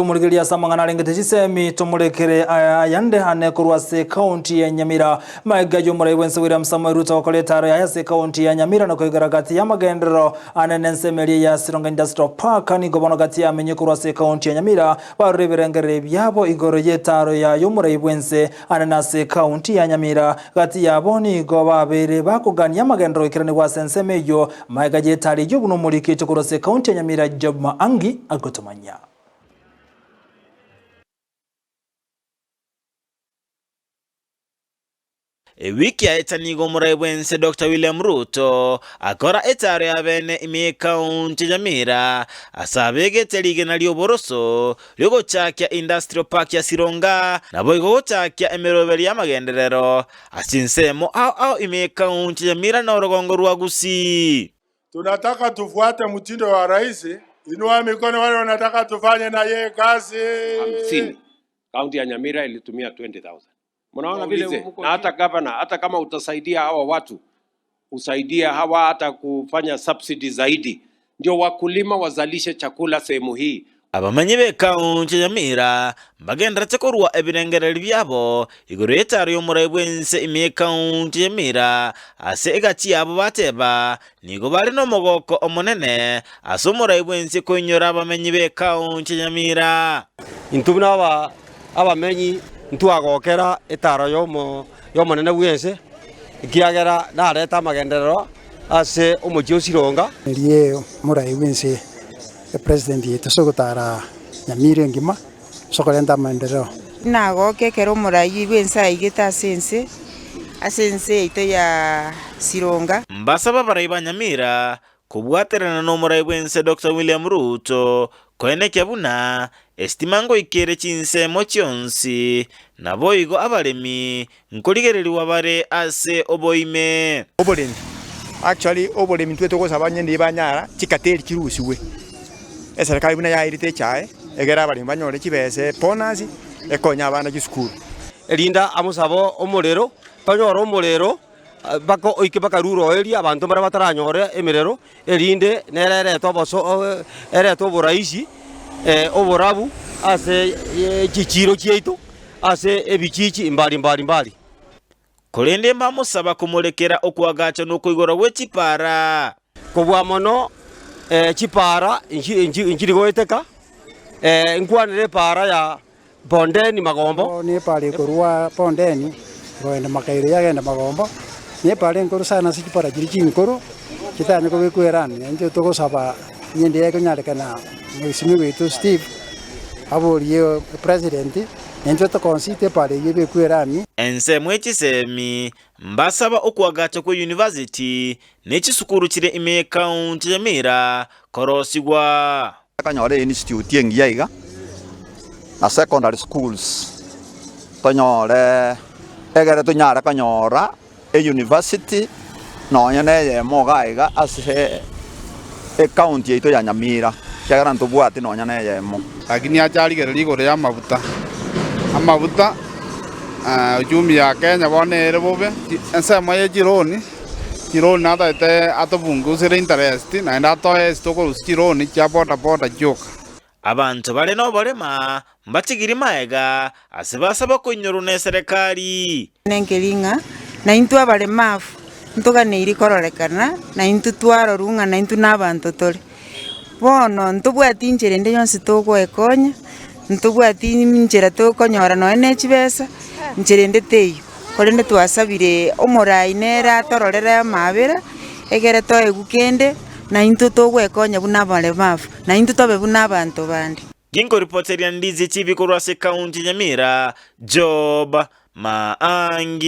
Omorigereria ase amang'ana arengete chisemi, tomorekere ayande ane korwa ase ekaunti ya Nyamira. Magega y'omorai bw'ense William Samoei Ruto gokora etaaro yaye ase ekaunti ya Nyamira na koigora gati y'amagenderero ane n'ensemo eria ya Sironga Industrial Park, nigo bono gati y'amenye korwa ase ekaunti ya Nyamira barure ebirengererio biabo igoro y'etaaro ya y'omorai bw'ense ane nase ekaunti ya Nyamira. Gati yabo nigo babeire bakogania amagenderero goikeranigwa ase ensemo eyio. Magega y'etaaro eyio buna omoriki oito korwa ase ekaunti ya Nyamira Job Maangi agotomanyia. Ewiki yaeta nigo omorai bw'ense Doctor William Ruto akora etaaro ya bene ime y'ekaunti ya Nyamira ase abegete rigena ri'oboroso riogochakia Industrial Park ya Sironga naboigo gochakia emeroberi y'amagenderero ase chinsemo ao ao ime y'ekaunti ya Nyamira na orogongo rwa Gusii. Tunataka tufuate mtindo wa rais. Inua mikono wale wanataka tufanye na yeye kazi. Hamsini. Kaunti ya Nyamira ilitumia 20,000. Mnaona vile mko na hata governor, hata kama utasaidia hawa watu usaidie hawa hata kufanya subsidy zaidi, ndio wakulima wazalishe chakula sehemu hii. Abamanyi b'ekaunti ya Nyamira mbagenderete korua ebirengererio biabo igoro y'etaaro y'omorai bw'ense ime y'ekaunti ya Nyamira ase egati yabo bateba nigo bare nomogoko omonene ase omorai bw'ense koinyora abamenyi b'ekaunti ya Nyamira. Intwe buna abamenyi ntwagokera etaaro y'Omonene bw'ense, ekiagera narete amagenderero ase omochie o Sironga. Erio omorai bw'ense, epresident yaito ase ogotara Nyamira engima ase okorenta amaendereo. Nagoke ekero omorai bw'ense aigete ase ense, ase ense yaito ya Sironga. Mbasaba abarai ba Nyamira Kobwaterana nomorai bw'ense Doctor William Ruto koenekia buna esitima ngoikere chinsemo chionsi, naboigo abaremi nkorigererigwa bare ase oboime. Oboremi, actually oboremi ntwe togosaba onye ndiye banyara chikateri chirusigwe, eserekari buna yairete echae egere abaremi banyore chibesa ebonus ekonye abana chisukuru. Erinde amosabe omorero, tonyore omorero. Mpaka oike mpaka ruro eria abanto baria bataranyore emerero, erinde nere erete oboso erete oboraisi oborabu ase chichiiro chiaito, ase ebichichi mbali mbali mbali. Korende mbamosaba komorekera okoagacha na okoigorwa gwe chipaara. Kobua mono chipaara nchiri goeteka, nkwanere epaara ya Bondeni Magombo. Nepara ekorwa Bondeni kogenda Makairo yagenda Magombo, nepara enkoro sana ase chipara chiria chinkoro chitanyare kobekwa erami. Na intwe togosaba ng'ende ekonyarekana mheshimiwa oito Steve aborie president na intwe toconsider epara eyio ebekwe erami. Ensemo ye chisemi mbasaba okoagacha kwe university ne chisukuru chire ime ye county ya Nyamira korosigwa. Tokonyora einstitute engiya iga, na secondary schools tonyore egere tonyare konyora euniversity nonye na eyemo iga iga ase ecounty yaito ya Nyamira, ekiagera ntobwati nonye na eyemo. Lakini ache arigererie igoro y'amabuta, amabuta uchumi ya Kenya bono ere bobe, ensemo ye chironi. Chironi natagete atopungusere interest naende atoe ase tokorusia chironi chia boda boda chioka. Abanto bare noborema mbatigiri magega ase basaba koinyorwa neserekari. Nenkeri ng'a naintwe abaremafu ntoganeiri kororekana, naintwe twarorwa ng'a naintwe nabanto tore. Bono ntobwati inchera ende yonsi togoekonya, ntobwati inchera tokonyora nonye ne chibesa, nchera ende teiyo. Korende twasabire omorai nere atororere amaabera, egere toegwe kende, naintwe togoekonya buna abaremafu, naintwe tobe buna abanto bande. Ginkoripoteria Ndizi TV korwa ase ekaunti ya Nyamira, Job Maangi.